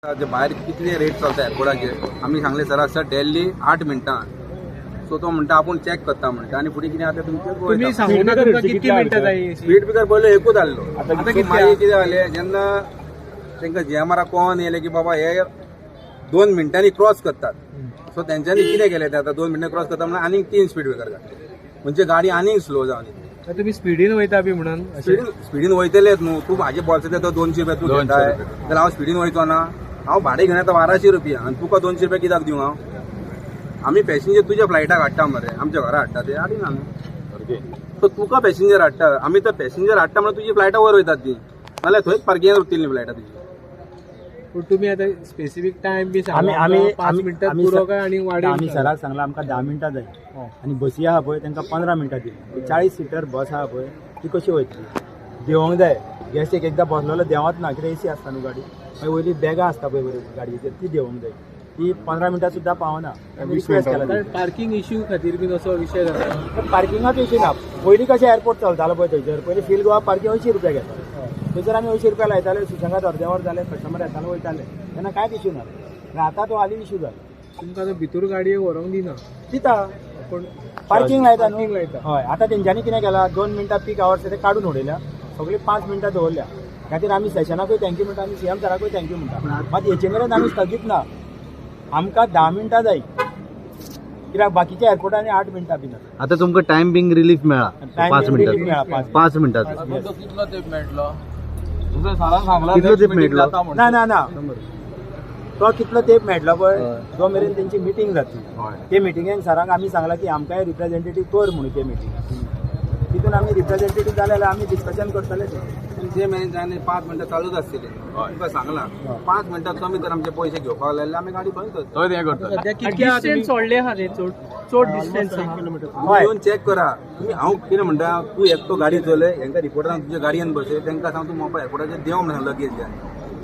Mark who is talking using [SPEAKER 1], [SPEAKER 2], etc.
[SPEAKER 1] जे भायर कितले रेट चलता एअरपोर्टाचेर आमी सांगले सराक, सर दिल्ली 8 मिनटां. सो तो म्हणटा आपूण चॅक करता म्हणटा आनी फुडें कितें आतां तुमचें.
[SPEAKER 2] तुमी सांगू ना तुमकां कितकी मिनटां जाय?
[SPEAKER 1] स्पीड ब्रेकर पयलो एकूच आहलो.
[SPEAKER 2] आतां कितके?
[SPEAKER 1] मागीर कितें जालें, जेन्ना तांकां जीएमआराक कळोन येयलें की बाबा हे 2 मिनटांनी क्रॉस करतात, सो तेंच्यांनी कितें केलें तें आतां 2 मिनटां क्रॉस करता म्हणून आनीक 3 स्पीड ब्रेकर घातले, म्हणजे गाडी आनीक स्लो जावन येतली.
[SPEAKER 2] तुमी स्पिडीन वयता बी म्हणून अशें?
[SPEAKER 1] स्पिडीन वयतलेच न्हू. तूं म्हाजे बॉल्सांतले तो 200 रुपया तूं घेताय जाल्यार हांव स्पिडीन वयचो ना? हांव भाडें घेवन येता 1200 रुपया आनी तुका 200 रुपया कित्याक दिवं हांव? आमी पॅसेंजर तुज्या फ्लायटाक हाडटा मरे, आमच्या घरा हाडटा ते हाडिना न्हू. सो तुका पॅसेंजर हाडटा आमी, तर पॅसेंजर हाडटा म्हणून तुजी फ्लायटां वयर वयतात ती, नाल्यार थंयच पार्किंगार उरतली फ्लायटां तुजी.
[SPEAKER 2] पूण तुमी आतां स्पेसिफीक टायम बी
[SPEAKER 3] आमी
[SPEAKER 2] सांगला?
[SPEAKER 3] आमी
[SPEAKER 2] 5
[SPEAKER 3] आमी
[SPEAKER 2] मिनटां
[SPEAKER 3] आमी
[SPEAKER 2] पुरो काय आनी वाडयन?
[SPEAKER 3] आमी सराक सांगला आमकां 10 मिनटां जाय आनी बसी आहा पळय तांकां 15 मिनटां दिली. 40 सिटर बस आहा पळय ती कशी वयतली? देंवोंक जाय. गॅस एक एकदां बसलेलो देंवत ना, कित्याक एसी आसता न्हू गाडी. मागीर वयली बॅगां आसता पळय बरी गाडयेचेर, ती देंवोंक जाय. ती 15 मिनटां सुद्दां पावना. रिक्वेस्ट केला.
[SPEAKER 2] कारण पार्किंग इश्यू खातीर बीन असो विशय जाता.
[SPEAKER 3] पार्किंगाचो इशू ना. पयलीं कशें एअरपोर्ट चलतालो पळय, थंयसर पयलीं फील गोवा पार्किंग 80 रुपया घेतालो. थंयसर आमी 80 रुपया लायताले, सुशेगाद अर्दें वर जालें कस्टमर येताले वयताले, तेन्ना कांयच इशू ना. आतां तो हालीं इशू जालो.
[SPEAKER 2] तुमकां आतां भितर गाडयेक व्हरोंक दिना?
[SPEAKER 3] दिता.
[SPEAKER 2] पूण
[SPEAKER 3] पार्किंग लायता न्हू.
[SPEAKER 2] पार्किंग लायता.
[SPEAKER 3] हय, आतां तेंच्यांनी कितें केलां, 2 मिनटां पीक आवर्स ते काडून उडयल्या, सगळी 5 मिनटां दवरल्या. खातीर आमी सेशनाकूय thank you म्हणटा, आमी सीएम सराकूय thank you म्हणटा. मात हेचे मेरेन आमी स्थगीत ना. आमकां 10 मिनटां जाय, कित्याक बाकीच्या एअरपोर्टांनी 8 मिनटां बीन आसा.
[SPEAKER 4] आता तुमकां टायम बिंग रिलीफ मेळा?
[SPEAKER 3] Time
[SPEAKER 4] 5
[SPEAKER 3] being
[SPEAKER 4] मिनटां.
[SPEAKER 3] relief मेळा, 5.
[SPEAKER 4] 5 मिनटां.
[SPEAKER 5] कितलो तेप मेळटलो? सरान
[SPEAKER 4] कितलो तेप मेळटलो?
[SPEAKER 3] ना ना ना, तो कितलो तेप मेळटलो पळय, जो मेरेन तेंची मिटींग जातली. ते मिटिंगेक सरांक आमी सांगलां की आमकांय रिप्रेझेंटेटीव कर म्हणून. ते मिटिंगाक तितून आमी रिप्रेझेंटेटीव जाले जाल्यार आमी डिस्कशन करतले ते.
[SPEAKER 1] जे मेरेन जायना 5 मिनटां चालूच आसतली. तुमकां सांगलां, 5 मिनटां कमी तर आमचे पयशे घेवपाक लायले, आमी गाडी खंय करतले?
[SPEAKER 5] थंय हें करता.
[SPEAKER 2] सध्या कितके आहा तुमी?
[SPEAKER 6] सोडले आहा रे, चड चड डिस्टन्स आहा.
[SPEAKER 1] तुम्ही येवन चॅक करा तुम्ही. हांव कितें म्हणटा, तूं एकटो गाडी चलय, हेंका रिपोर्टरांक तुज्या गाडयेन बसय, तांकां सांग तूं मोपा एअरपोर्टाचेर देंव म्हणून लगेज घे.